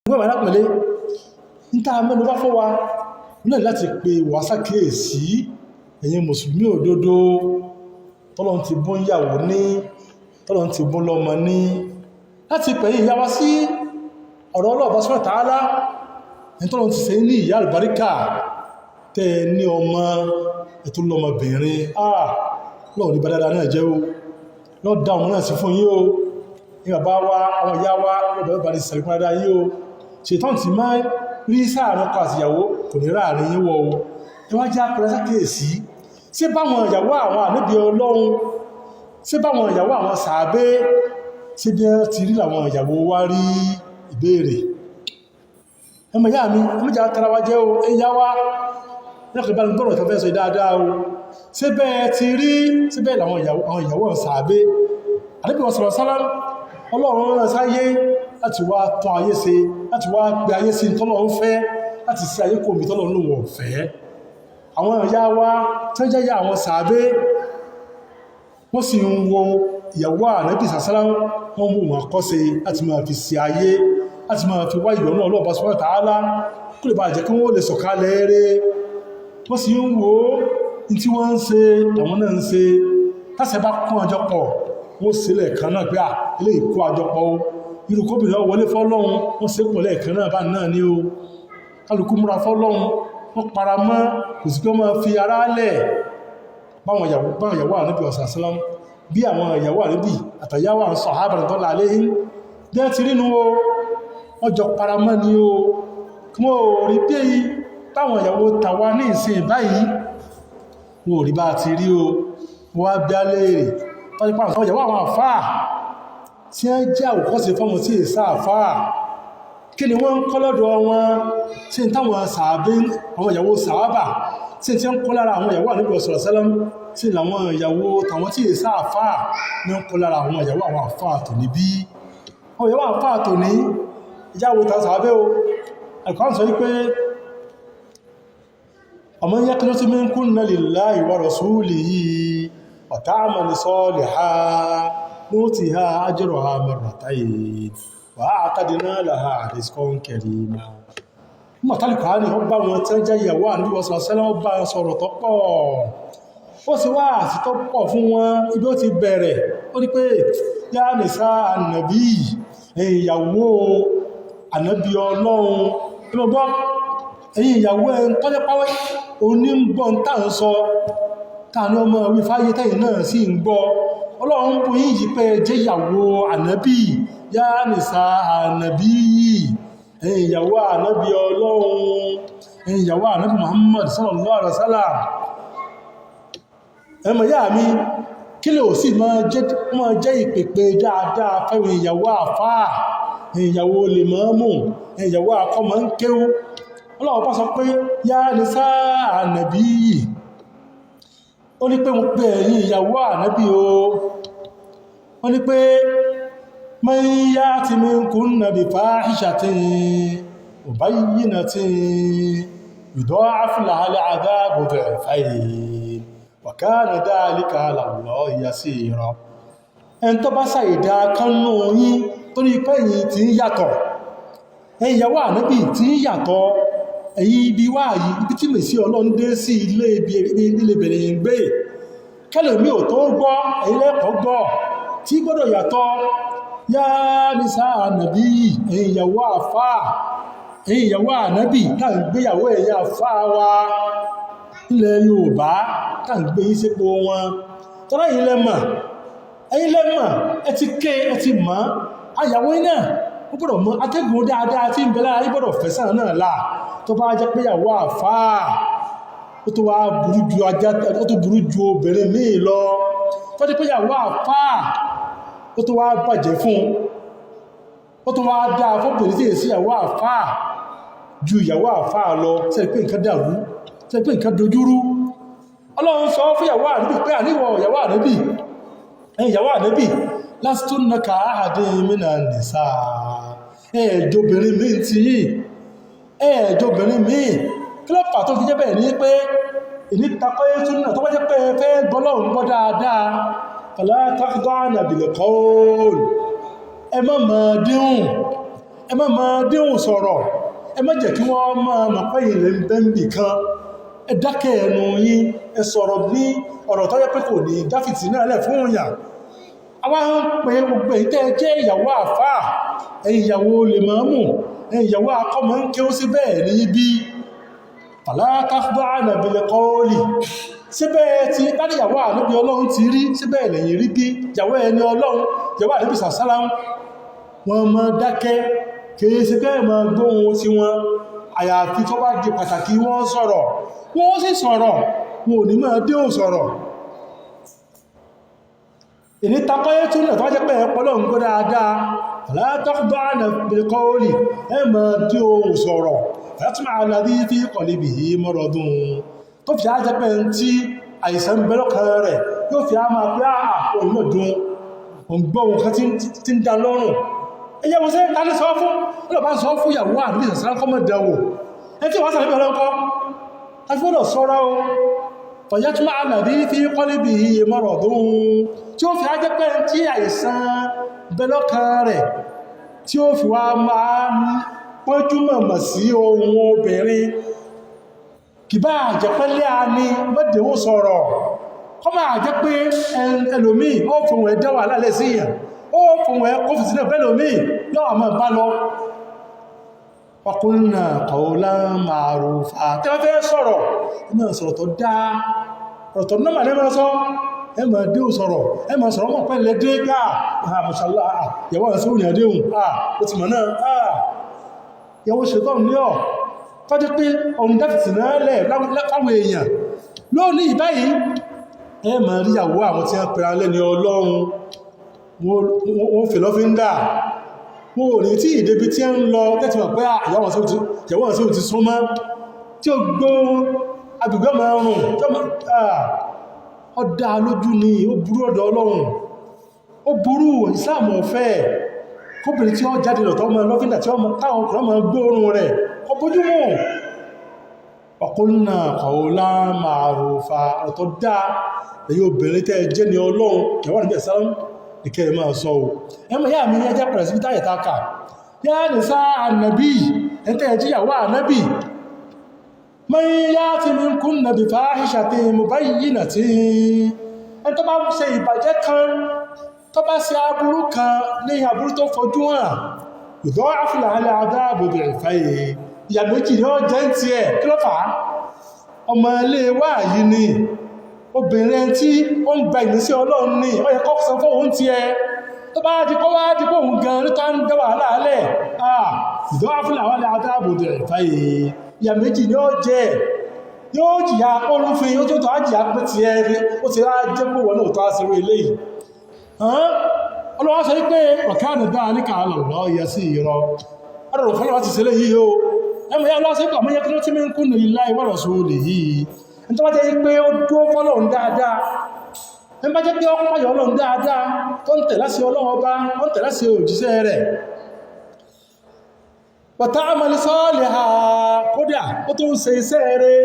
Ìgbọ́n alápẹ̀lẹ́ ń tá mẹ́nu bá fọ́ wa náà láti pe wà sákèèsí ẹ̀yin mùsùlùmí òdodo tọ́lọ́n ti bún yàwó ní, tọ́lọ́n ti bún lọ́mọ ní, láti pẹ̀yìn ìyá wa sí ọ̀rọ̀ Ọlọ́run subhanahu wa ta'ala, ẹni tọ́lọ́n ti ṣe ní ìyá àlùbáríkà tẹ́ ní ọmọ ẹ̀tún lọ́mọbìnrin. Ah, lọ́wọ́ ní bàdádá náà jẹ́ o, lọ́ dá ọmọ náà sí fún yín o. Ní bàbá wa, àwọn ìyá wa, lọ́bẹ̀ẹ́ bá ní sàríkún dáadáa yín o. Ṣètọ́n ti máa rí sáàrin ọkọ àtìyàwó kò ní ráàrin yín wọ o. Ẹ wá já pẹ̀lẹ́ sákèèsí sí báwọn ìyàwó àwọn ànábì Ọlọ́run, sí báwọn ìyàwó àwọn sàábé, sí bí wọ́n ti rí làwọn ìyàwó wá rí? Ìbéèrè. Ẹmọ ìyá mi, ẹmọ ìjà tara wa jẹ́ o. Ẹ̀yà wa lẹ́kọ̀ọ́ bá ní gbọ́rọ̀ tó fẹ́ sọ dáadáa o. Sí bẹ́ẹ̀ ti rí, sí bẹ́ẹ̀ làwọn ìyàwó sàábé ànábì wọn sọ̀rọ̀ sálá? Ọlọ́run rán sáyé láti wá tún ayé ṣe, láti wá gbé ayé sí tọ́lọ́run fẹ́, láti sí ayé kò mí tọ́lọ́run lòun ọ̀fẹ́. Àwọn ìyá wa tí wọ́n jẹ́ ìyá àwọn sàábé, wọ́n sì ń wo ìyàwó ànábì sàsálá, wọ́n mú wọn kọ́ṣe láti máa fi ṣe ayé, láti máa fi wá ìyọ́nú Ọlọ́run subhanahu wa ta'ala, kó lè bá jẹ́ kí wọ́n lè sọ̀kalẹ̀ eré. Wọ́n sì ń wo ní tí wọ́n ń ṣe, àwọn náà ń ṣe. Tásẹ̀ bá kún àjọ pọ̀, wọ́n sílẹ̀ kan náà pé à ilé ìkó àjọpọ̀ o. Irú kóbìnrin wọlé fọ́lọ́hun, wọ́n sí pọ̀ lẹ́ẹ̀kan náà bá náà ní o. Kálukú múra fọ́lọ́hun, wọ́n para mọ́, kò sí pé wọ́n fi ara lẹ̀. Báwọn ìyàwó ànábì ọ̀sàsálám, bí àwọn ìyàwó ànábì àtàyàwó àwọn sàhábà radiyallahu alayhim bí wọ́n ti rínú o, wọ́n jọ para mọ́ ni o. Kí wọ́n ò rí bí táwọn ìyàwó tàwa ní ìsìn báyìí, wọ́n ò rí bá ti rí o. Wọ́n á bí á léèrè tọ́jú pàwọn ìyàwó àwọn àfáà tí wọ́n jẹ́ àwòkọ́ṣe fọ́mọ tí èsà àfáà, kí ni wọ́n ń kọ́ lọ́dọ̀ wọn? Tí ń táwọn sàábé, àwọn ìyàwó sàábà, tí ń tí ń kọ́ lára àwọn ìyàwó ànábì sallallahu alaihi wasallam, tí làwọn ìyàwó tàwọn tí èsà àfáà ní ń kọ́ lára àwọn ìyàwó àwọn àfáà tò ní bí àwọn ìyàwó àfáà tò ní ìyàwó tàwọn sàábé o. Al-Qur'an sọ wípé ọmọ yaqnut minkunna lillahi wa rasulihi wa ta'mal salihan nutiha ajraha marratayn wa a'tadna laha rizqan karima. Mọ̀tálìkọ̀ á ní ó bá wọn tí ó jẹ́ ìyàwó ànábì sallallahu alaihi wasallam, ó bá sọ̀rọ̀ tó pọ̀, ó sì wá àti tó pọ̀ fún wọn. Ibi ó ti bẹ̀rẹ̀, ó ní pé yá nìsá ànàbí, ìyàwó ànàbí Ọlọ́run, ẹmọ gbọ́, ẹ̀yin ìyàwó ẹ̀ tọ́jẹ́ páwẹ́ oní ń gbọ́ ń tà ń sọ táà ní ọmọ wí fáyé tẹ́yìn náà sì ń gbọ́. Ọlọ́run bú yín yìí pé jẹ́ ìyàwó ànábì. Yá nìsá ànàbí yìí, ẹ̀yin ìyàwó ànábì Ọlọ́run, ẹ̀yin ìyàwó ànábì Muhammad sallallahu alaihi wasallam. Ẹmọ ìyá mi, kí lè ò sì máa jẹ́ ìpèpè dáadáa fẹ́wọn ìyàwó àfáà, ìyàwó lèmọ́mù, ìyàwó akọ́mọ ń kéwú? Ọlọ́run bá sọ pé yá nìsá ànàbí yìí, ó ní pé mo pè ẹ̀yin ìyàwó ànábì o. Ó ní pé man ya'ti minkunna bi fahishatin mubayyinatin yuda'af laha al-'adhabu di'fayn wa kana dhalika 'ala Allahi yasira. Ẹn tó bá ṣàìdá kánú yín tó ní pé ẹ̀yin tí ń yàtọ̀, ẹ̀yin ìyàwó ànábì tí ń yàtọ̀, ẹ̀yin ibi wáyìí, ibi tí mèsí Ọlọ́run dé sí ilé ilé bẹ̀rẹ̀ yìí gbé kẹ́lẹ̀ mi ò tó gbọ́, ẹ̀yin lẹ́kọ̀ọ́ gbọ́ tí gbọ́dọ̀ yàtọ̀. Yá nìsá ànàbí yìí, ẹ̀yin ìyàwó àfáà, ẹ̀yin ìyàwó ànábì tá ń gbéyàwó ẹ̀yin àfáà wa ilẹ̀ Yorùbá tá ń gbé yín sípò wọn tọ́lá, ẹ̀yin lẹ́mọ̀, ẹ̀yin lẹ́mọ̀, ẹ ti ké, ẹ ti mọ̀. Àyàwó náà ó gbọ́dọ̀ mọ̀ atẹ́gùn dáadáa tí ń bẹ lára yín gbọ́dọ̀ fẹ́sàn náà là. Tó bá jẹ́ pé ìyàwó àfáà ó tó wá burú ju ajá, ó tó burú ju obìnrin míì lọ, tó jẹ́ pé ìyàwó àfáà ó tó wá bàjẹ́ fún, ó tó wá dáa fọ́bìnrin tí èsì ìyàwó àfáà ju ìyàwó àfáà lọ, sẹ́ni pé nǹkan dàrú, sẹ́ni pé nǹkan dojúrú? Ọlọ́run sọ fún ìyàwó ànábì pé àníwọ̀ ìyàwó ànábì, ẹ̀yin ìyàwó ànábì, lastunna ka ahadin minan nisa, ẹ̀ẹ́dọ́bìnrin míì ti yìí, ẹ̀ẹ́dọ́bìnrin míì. Kí ló fà tó fi jẹ́ bẹ́ẹ̀? Ní pé ìní takọ́ túnà tó bá jẹ́ pé fẹ́ gbọ́lọ́run gbọ́ dáadáa, fala takhda'na bil qawl, ẹ má máa díhùn, Ẹ má máa déhùn sọ̀rọ̀, ẹ má jẹ́ kí wọ́n máa mọ̀ pé ilẹ̀ ń bẹ́ ń bì kan. Ẹ dákẹ́ ẹnu yín, ẹ sọ̀rọ̀ ní ọ̀rọ̀ tó yẹ pé kò ní dáfìtì náà lẹ̀ fún òyàn. Àwa ń pe gbogbo èyí tẹ́ ẹ jẹ́ ìyàwó àfáà, ẹ̀yin ìyàwó lèmọ́mù, ẹ̀yin ìyàwó akọ́mọ ń ké ó sí bẹ́ẹ̀ ní bí fala takhda'na bil qawli. Síbẹ̀ tí láníyàwó ànábì Ọlọ́run ti rí, síbẹ̀ lẹ́yìn rí bí ìyàwó ẹni Ọlọ́run, ìyàwó ànábì sàsálàm, wọn mọ́ dákẹ́, kìí sí bẹ́ẹ̀ mọ́ gbóhun sí wọn. Àyàfi tó bá di pàtàkì wọ́n sọ̀rọ̀, wọ́n sì sọ̀rọ̀, wọn ò ní máa déhùn sọ̀rọ̀. Ìní takọ́yé tún náà tó wá jẹ́ pé ẹ̀pọ̀lọ́ ń gbọ́ dáadáa, fala takhda'na bil qawli, ẹ máa dí ohùn sọ̀rọ̀, fayatma'a alladhi fi qalbihi maradun, tó fi á jẹ́ pé ń tí àìsàn ń bẹ lọ́kàn rẹ̀ yóò fi á máa pé àà òun náà dùn, òun gbọ́ ohun kan tí ń da lọ́rùn. Ẹyẹ wọn sẹ́ tàbí sọ fún ọlọ́pàá, sọ fún ìyàwó àdúgbò ìsànsán kọ́mọ̀ dẹ̀wò ẹ tí wọ́n sàrẹ́bẹ̀ ọlọ́kọ́ tàbí sọ́rọ̀ o. Fọ̀yẹ́túnmá alladhi fi qalbihi maradun, tí ó fi á jẹ́ pé tí àìsàn bẹ lọ́kàn rẹ̀ tí ó fi wá máa pọ́njú mọ̀mọ̀ sí ohun obìnrin, kì bá àjẹpẹ́lẹ́ a ní mọ́dẹ̀wó sọ̀rọ̀, kọ́ máa jẹ́ pé ẹlòmíì ó fòun ẹ̀dẹ́wà lálẹ́ sí ìyàn, ó fòun ẹ̀ kó fìtínà bẹ́lòmíì yóò àmọ́ bá lọ. Waqulna qawlan ma'rufa. Tí wọ́n fẹ́ sọ̀rọ̀, ẹ máa sọ̀rọ̀ tó dáa, ọ̀rọ̀ tó nọ́mà lẹ́ máa sọ, ẹ máa déhùn sọ̀rọ̀, ẹ máa sọ̀rọ̀ mọ̀ pẹ́lẹ̀ dé gbà, àmàṣàlá ìyàwó àti òní àdéhùn, ó ti mọ̀ náà, ìyàwó ṣetán ní ọ̀ tọ́jú pé ọ̀n dáfìtì náà lẹ̀ láwọn èèyàn lónìí ìbáyìí. Ẹ máa rí ìyàwó àwọn tí wọ́n pera lẹ́ni Ọlọ́run, wọ́n fi lọ́fíńdà, wọ́n ò ní tí ìdébi tí ń lọ tẹ́tì mọ̀ pé ìyàwó sí ò ti súnmọ́, tí ó gbó agbègbè máa rùn ọdá lójú ni. Ó burú ọ̀dọ̀ Ọlọ́run, ó burú. Ìsìláàmù ọ̀fẹ́ kóbìnrin tí ó jáde lọ tọ́ mọ́ lọ́fíńdà tí ó mọ́ táwọn ọkùnrin mọ́ gbóòórùn rẹ̀, kò bójúmù. Ọkùnrin qawlan ma'rufa, ọ̀rọ̀ tó dáa èyí obìnrin tẹ́ jẹ́ ní Ọlọ́run, ìyàwó àdúgbò ẹ̀sán ìkẹ́ ẹ̀ máa sọ ò. Ẹmọ yá mi ní ẹjẹ́ pẹ̀rẹ̀ sí táyẹ̀ táka yá ní sá ànàbí ẹ̀tẹ́ ẹ̀jíyàwó ànàbí, man ya'ti minkunna bi fahishatin mubayyinatin, ẹni tó bá ṣe ìbàjẹ́ kan, tó bá ṣe aburú kan ní aburú tó fojú hàn, yudha'af laha al-'adhabu di'fayn, ìyà méjì ni ó jẹ́ ń tiẹ̀. Kí ló fà á? Ọmọ ilé wa yìí ni obìnrin tí ó ń gba ìmísí Ọlọ́run ní ó yẹ kó san fún òun tiẹ̀. Tó bá di kó wá di pé òun gan níta ń dá wàhálà alẹ̀, yudha'af laha al-'adhabu di'fayn, ìyà méjì ni ó jẹ́. Yóò jìyà olúfin, ó tó tó á jìyà pé tiẹ̀ ó ti rá jẹ́ pé wọn náà tó á ṣerú eléyìí. Ọlọ́wọ́ sọ wípé wa kana dhalika 'ala Allahi yasira, ọ̀rọ̀ fọ́lọ́ láti ṣe léyìí o. Ẹmọ ya lọ́sí pàmọ́ yẹ kí ló tí mi ń kúnnù lillahi wa rasulihi, ẹni tó bá jẹ́ pé ó dúró fọ́lọ́run dáadáa, ẹni bá jẹ́ pé ó pààyàn Ọlọ́run dáadáa, tó ń tẹ̀lé àṣẹ Ọlọ́run ọba, ó ń tẹ̀lé àṣẹ òjíṣẹ́ rẹ̀, wa ta'mal salihan, kódà ó tó ń ṣe iṣẹ́ rẹ̀,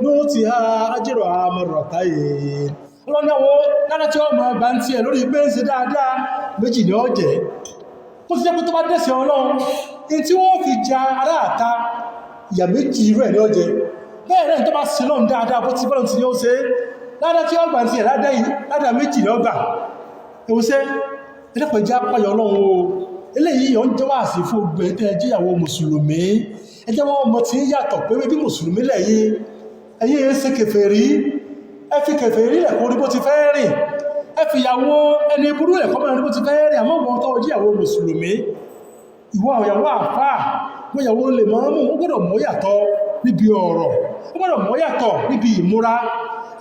nutiha ajraha marratayn, ọlọ́nàwó lára tí ó mọ̀ bá ń tiẹ̀ lórí pé ń ṣe dáadáa, méjì ni ó jẹ́. Ó ti jẹ́ pé tó bá dẹ̀sẹ̀ Ọlọ́run in tí wọ́n fi ja ará àta, ìyà méjì irú ẹ̀ ní ó jẹ. Bẹ́ẹ̀ náà tó bá ṣe lọ́n dáadáa bó ti bọ́lọ̀ tí ó ṣe ládá tí ó gbà tí ẹ̀ ládá méjì ní ó gbà. Ẹwùsẹ́ ẹlẹ́pẹ̀ jẹ́ apáyọ Ọlọ́run o. Eléyìí yọ ń jẹ́ wáàsí fún gbogbo ẹ̀tẹ́ jíyàwó mùsùlùmí. Ẹjẹ́ wọn mọ̀ tí ń yàtọ̀ pé bí mùsùlùmí lẹ́yìn, ẹ̀yin ẹ̀ ṣe kèfèrí, ẹ fi kèfèrí lẹ̀ kó rí bó ti fẹ́ rìn, ẹ fi ìyàwó ẹni burú lẹ̀ kọ́ mọ́ rí bó ti fẹ́ rìn. Àmọ́ wọn tọ́ jíyàwó mùsùlùmí, ìwọ ìyàwó àfáà, wọ́n ìyàwó lè mọ́ mú, ó gbọ́dọ̀ mọ̀ yàtọ̀ níbi ọ̀rọ̀, ó gbọ́dọ̀ mọ̀ yàtọ̀ níbi ìmúra,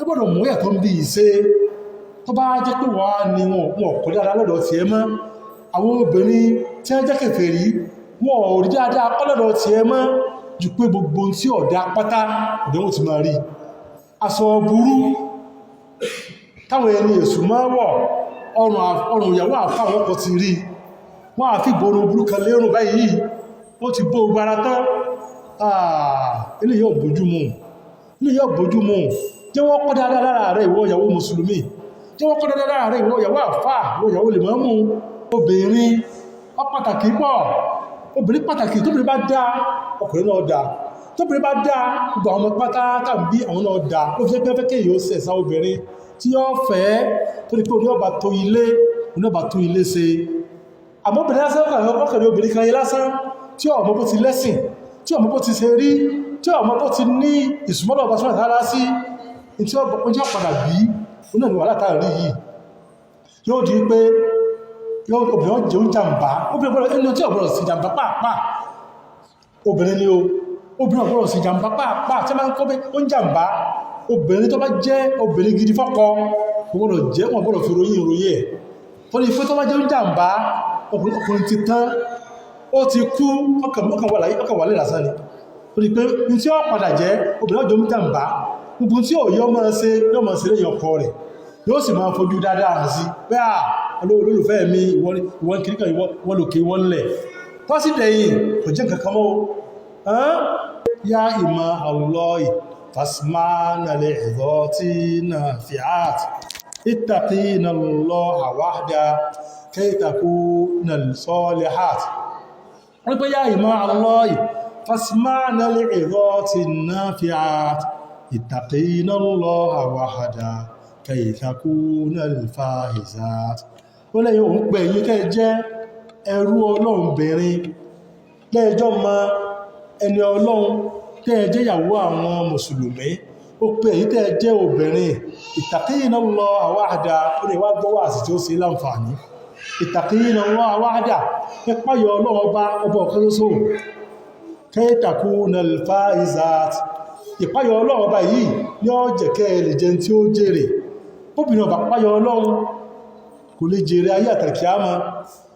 ó gbọ́dọ̀ mọ̀ yàtọ̀ níbi ìṣe. Tó bá jẹ́ pé wọ́n á ní wọn kò dáadáa lọ́dọ̀ tiẹ̀ mọ́, àwọn obìnrin tí wọ́n jẹ́ kèfèrí wọn ò rí dáadáa kọ́ lọ́dọ̀ tiẹ̀ mọ́, ju pé gbogbo tí ọ̀dà pátá ọ̀dọ̀ wọn ti máa rí. Aṣọ burú táwọn ẹni èṣù máa wọ̀, ọrùn ìyàwó àfáà wọn kò ti rí, wọ́n àfi ìborun burú kan lérùn báyìí, wọ́n ti bó gbára tán. Ilé yóò bójú mu, ilé yóò bójú mu. Jẹ́ wọ́n kọ́ dáadáa lára rẹ̀ ìwọ ìyàwó mùsùlùmí, jẹ́ wọ́n kọ́ dáadáa lára rẹ̀ ìwọ ìyàwó àfáà, ìwọ ìyàwó lèmọ́mù. Obìnrin ó pàtàkì pọ̀, Obìnrin pàtàkì. Tóbìnrin bá dá, ọkùnrin náà dá. Tóbìnrin bá dá, gbogbo àwọn ọmọ pátá tàbí àwọn náà dá. Ó fi jẹ́ pé fẹ́ kéèyàn ó sẹ̀sà obìnrin tí ó fẹ́, torí pé oní ọba tó ilé, oní ọba tó ilé ṣe. Àmọ́ obìnrin lásán, ọkùnrin obìnrin kan yẹ lásán tí ọmọ bó ti lẹ́sìn, tí ọmọ bó ti ṣe rí, tí ọmọ bó ti ní ìsúnmọ́lọ̀ ọba sọ́nà tààrà sí tí ó jẹ́ padà bí oní ẹ̀nà wà látàrí yìí, yóò di pé obìnrin jẹ́ oúnjàmbá. Obìnrin gbọ́dọ̀ ẹni tí ọ̀gbọ́dọ̀ sí jàmbá pàápàá, obìnrin ni o. Obìnrin ọ̀gbọ́dọ̀ sí jàmbá pàápàá. Tí a máa ń kọ́ pé oúnjàmbá, obìnrin tó bá jẹ́ obìnrin gidi fọ́kọ gbọ́dọ̀ jẹ́, wọn gbọ́dọ̀ fi ròyìn ròyìn ẹ̀, torí pé tó bá jẹ́ oúnjàmbá, ọkùnrin ti tán, ó ti kú, ọkàn wà lè lásán ni. Torí pé ní tí ó padà jẹ́ obìnrin ọjọ́ oúnjàmbá, gbogbo tí ó yọ máa ṣe, yọ máa ṣe lẹ́yìn ọkọ rẹ̀, yóò sì máa fojú dáadáa hàn sí pé à olólùfẹ́ mi, ìwọ kìríkà, ìwọ lòkè, ìwọ ńlẹ̀. Tó sì dẹ̀yìn, kò jẹ́ nǹkan kan mọ́. Yá ìmọ̀ Allahi fasma'na li'idhati nafi'at ittaqina Allaha wahda kay takuna salihat. Wọ́n pé yá ìmọ̀ Allahi fasma'na li'idhati nafi'at ittaqina Allaha wahda kay takuna al-fahizat. Ó lẹ́yìn òun pẹ̀ yí kẹ́ jẹ́ ẹrú Ọlọ́run bìnrin lẹ́ẹjọ́ mọ ẹni Ọlọ́run, tẹ́ jẹ́ ìyàwó àwọn mùsùlùmí. Ó pè èyí tẹ́ jẹ́ obìnrin, ittaqina Allaha wahda. Ó lè wá gbọ́ wáàsí tí ó sì láǹfààní. Ittaqina Allaha wahda, pẹ́páyọ Ọlọ́run ọba, ọba ọ̀kan ṣoṣo. Kay takuna al-faizat, ìpáyọ Ọlọ́run ọba yìí ní ó jẹ́ kẹ́ lè jẹun tí ó jèrè. Obìnrin ọba páyọ Ọlọ́run kò lè jèrè ayé àtàkìámà.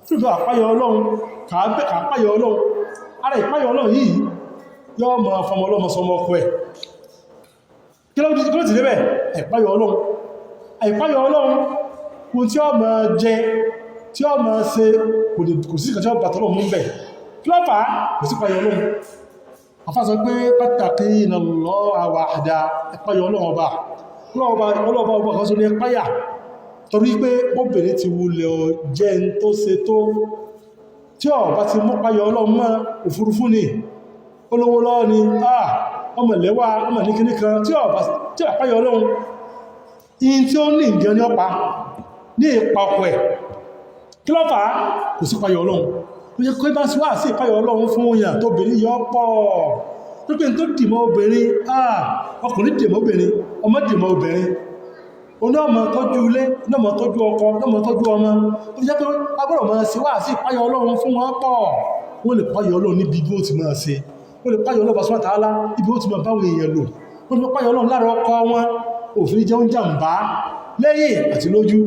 Fún ìbá páyọ Ọlọ́run, kàápáyọ Ọlọ́run, ara ìpáyọ Ọlọ́run yìí yọ́ ma fọmọ ọlọ́mọ sọmọ ọkọ ẹ̀. Kí ló ti débẹ̀? Àìpáyọ Ọlọ́run. Àìpáyọ Ọlọ́run, ohun tí ó ma jẹ, tí ó ma ṣe, kò sí ìkàtí ọba tọ́lọ̀ mú bẹ̀. Kí ló fà á? Kò sí páyọ Ọlọ́run. Àfá sọ pé fattaqina Allaha wahda, ẹ̀páyọ Ọlọ́run ọba, ọlọ́ọ̀bá ọba kan sọ ní ẹ̀páyà. Torí pé obìnrin ti wulẹ̀ jẹ́ ń tó ṣe tó, tí ó bá ti mú páyọ Ọlọ́run mọ́, òfurufú ni, olówó lọ́wọ́ ni, ọmọ lẹ́wà, ọmọ ní kíní kan, tí ó bá páyọ Ọlọ́run, in tí ó ní ìgẹ́ ní ọpa ní ìpa ọkọ̀ ẹ̀. Kí ló fà á? Kò sí páyọ Ọlọ́run. Ó yẹ kó bá sí wà sí ìpáyọ Ọlọ́run fún òyàn tó obìnrin yọ pọ̀ tó pé tó dìmọ̀ obìnrin, ọkùnrin dìmọ̀ obìnrin, ọmọ dìmọ̀ obìnrin, oní ọmọ tọ́jú ilé, ní ọmọ tọ́jú ọkọ, ní ọmọ tọ́jú ọmọ. Ó fi jẹ́ pé agbọ́dọ̀ máa ṣe wá sí ìpáyọ Ọlọ́run fún wọn pọ̀. Wọ́n lè páyọ Ọlọ́run níbi bí ó ti máa ṣe, wọ́n lè páyọ Ọlọ́run subhanahu wa ta'ala ibi ó ti máa báwọn èèyàn lò, wọ́n lè páyọ Ọlọ́run lára ọkọ wọn, òfin jẹ́ oúnjẹ àǹbá lẹ́yìn àti lójú.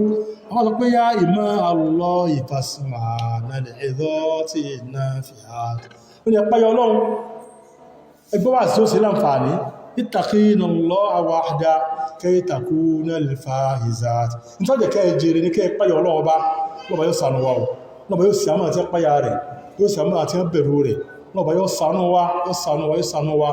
Wọ́n sọ pé yá ìmọ̀ Allahi fasma'na li'idhati nafi'at. Ó ní ẹ̀páyọ Ọlọ́run, ẹgbẹ́ wà sí ó sì láǹfààní. Ittaqina Allaha wahda kay takuna al-faizat. Nítorí kẹ́ jèrè ní kẹ́ páyọ Ọlọ́run ọba. Lọ́ba yóò ṣàánú wa o, lọ́ba yóò sì àmọ́ àti páyà rẹ̀, yóò sì àmọ́ àti bẹ̀rù rẹ̀. Lọ́ba yóò ṣàánú wa, yóò ṣàánú wa, yóò ṣàánú wa.